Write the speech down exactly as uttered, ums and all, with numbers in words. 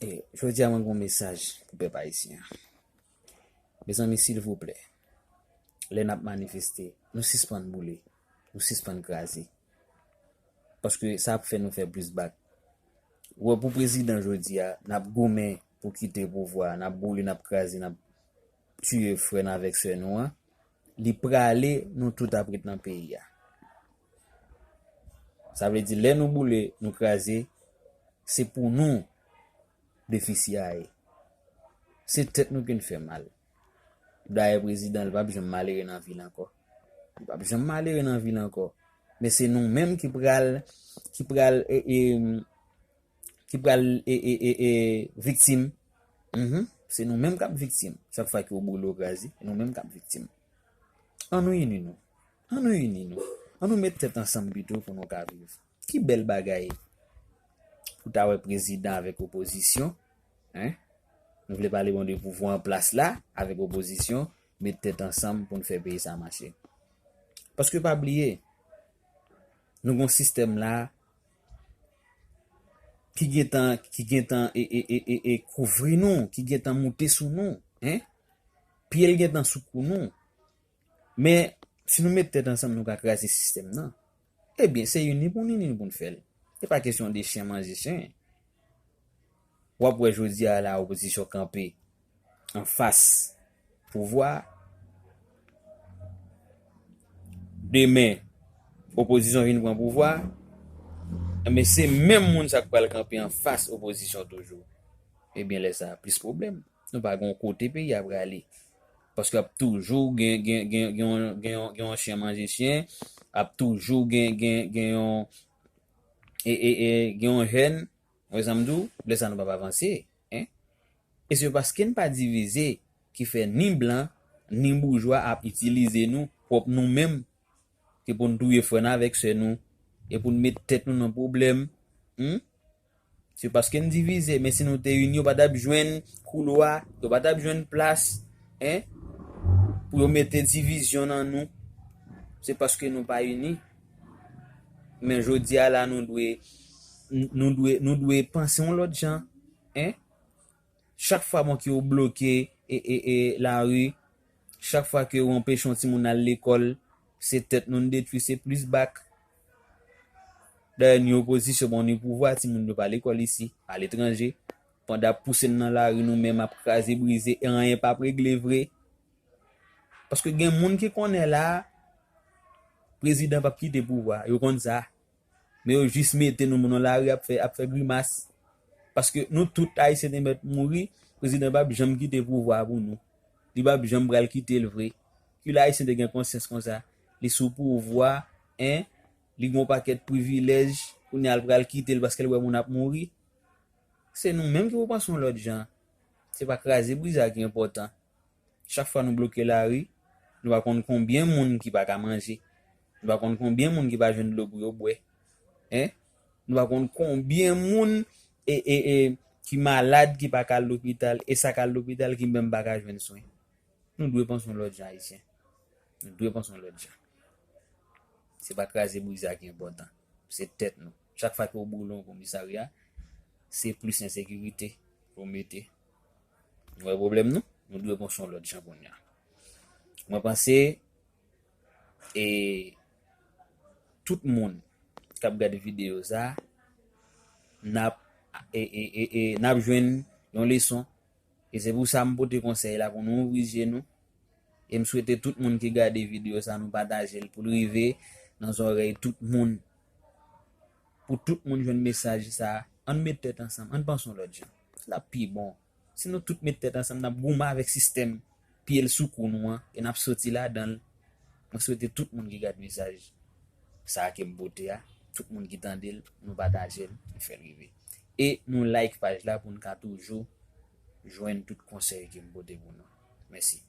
E jodi a mwen gen yon mesaj pou pèp ayisyen an. Mezanmi, silvouplè, lè n ap manifeste, nou sispann boule, nou sispann kraze. Paske sa ap fè nou fè plis bak. Ou wè, pou prezidan jodi a, n ap goumen pou kite pouvwa a, n ap boule, n ap kraze, n ap tiye frè n avèk sè nou an, li prale, nou tout ap ret nan peyi a. Sa vle di, lè nou boule, nou kraze, se pou nou defisi a ye. Se tèt nou ki n fè mal. Dayè, prezidan, li p ap janm malere nan vil ankò. Li p ap janm malere nan vil ankò. Men se nou menm ki pral, ki pral, e, e, ki pral, e, e, e, e, viktim. Mhm. Se nou menm k ap viktim. Chak fwa ke w boule, w kraze, se nou menm k ap viktim. Ann nou ini nou. Ann nou ini nou. Ann nou met tèt ansanm pito pou nou ka viv. Ki bèl bagay pou ta wè prezidan avèk opozisyon, en? Nou vle pale bon de pouvwa an plas la, avèk opozisyon, met tèt ansanm pou n fè peyi sa mache. Paske pa bliye, nou gon sistèm la ki gentan, ki gentan e, e, e, e, e kouvri nou, ki gentan moute sou nou, en? Pye l gentan sou kou nou. Men, si nou met tèt ansanm, nou ka kraze sistèm nan. Ebyen, se ini pou n ini pou n fè l. Se pa kesyon de chen manje chen. W ap wè jodi a la, opozisyon kanpe anfas pouvwa. Demen, opozisyon vin pran pouvwa. Men se menm moun sa k pral kanpe anfas opozisyon toujou. Ebyen, lè sa a, plis pwoblèm. Nou pa gen yon kote peyi a prale. Paske ap toujou gen, gen, gen, gen, yon- gen, yon- gen yon chen manje chen, ap toujou gen, gen, gen yon, e, e, e, gen yon jèn, wè sa m di w, lè sa nou p ap avanse, en. E se paske n pa divize ki fè ni blan, ni boujwa ap itilize nou, pwòp nou menm, ke pou n touye frè n avèk sè nou, e pou n met tèt nou nan pwoblèm, hmm? Se paske n divize, men si nou te ini, yo pa t ap jwenn koulwa, yo pa t ap jwenn plas, en, pou yo mete divizyon nan nou. Se paske nou pa ini. Men jodi a la, nou dwe, nou dwe, nou dwe panse yon lòt jan, en. Chak fwa, bon, ke yo bloke, e, e, e, lari, chak fwa ke yo anpeche yon timoun al lekòl, se tèt nou n detwi, se plis bak. Dayè, ni opozisyon, bon, ni pouvwa, timoun yo pa lekòl isi, aletranje. Pandan ap pouse n nan lari, nou menm ap kraze, brize, e anyen p ap regle vre. Paske gen moun ki konnen la, prezidan p ap kite pouvwa, yo konn sa. Men yo jis mete nou nan lari ap fè, ap fè grimas. Paske nou tout Ayisyen te mèt mouri, prezidan p ap janm kite pouvwa a pou nou. Li p ap janm pral kite l vre. Kilè Ayisyen te gen konsyans konsa? Li sou pouvwa, en, li gen yon pakèt privilèj, kounye a l pral kite l paske l wè moun ap mouri. Se nou menm ki pou panse yon lòt jan. Se pa kraze brize a ki enpòtan. Chak fwa nou bloke lari, nou pa konn konbyen moun ki pa ka manje. Nou pa konn konbyen moun ki pa jwenn dlo pou yo bwè. En? Nou pa konn konbyen moun e, e, e, ki malad, ki pa ka al lopital, e sa k al lopital ki menm pa ka jwenn swen. Nou dwe panse yon lòt jan, Ayisyen. Nou dwe panse yon lòt jan. Se pa kraze brize a ki enpòtan. Se tèt nou. Chak fwa ke w boule yon komisarya, se plis ensekirite pou w mete. Nou wè pwoblèm nou? Nou dwe panse yon lòt jan kounye a. Mwen panse, e, tout moun k ap gade videyo sa, n ap, e, e, e, e, n ap jwenn yon leson. E se pou sa m pote konsèy la pou nou ouvri je nou. E m swete tout moun ki gade videyo sa, nou pataje l pou l rive nan zòrèy tout moun. Pou tout moun jwenn mesaj sa, ann met tèt ansanm, ann panse yon lòt jan. L ap pi bon. Si nou tout met tèt ansanm, n ap goumen avèk sistèm pye l sou kou nou an, e n ap soti ladan l. Mwen swete tout moun ki gade mesaj sa ke m pote a, tout moun ki tande l, nou pataje l, nou fè l rive. E nou like paj la pou n ka toujou jwenn tout konsèy ke m pote pou nou. Mèsi.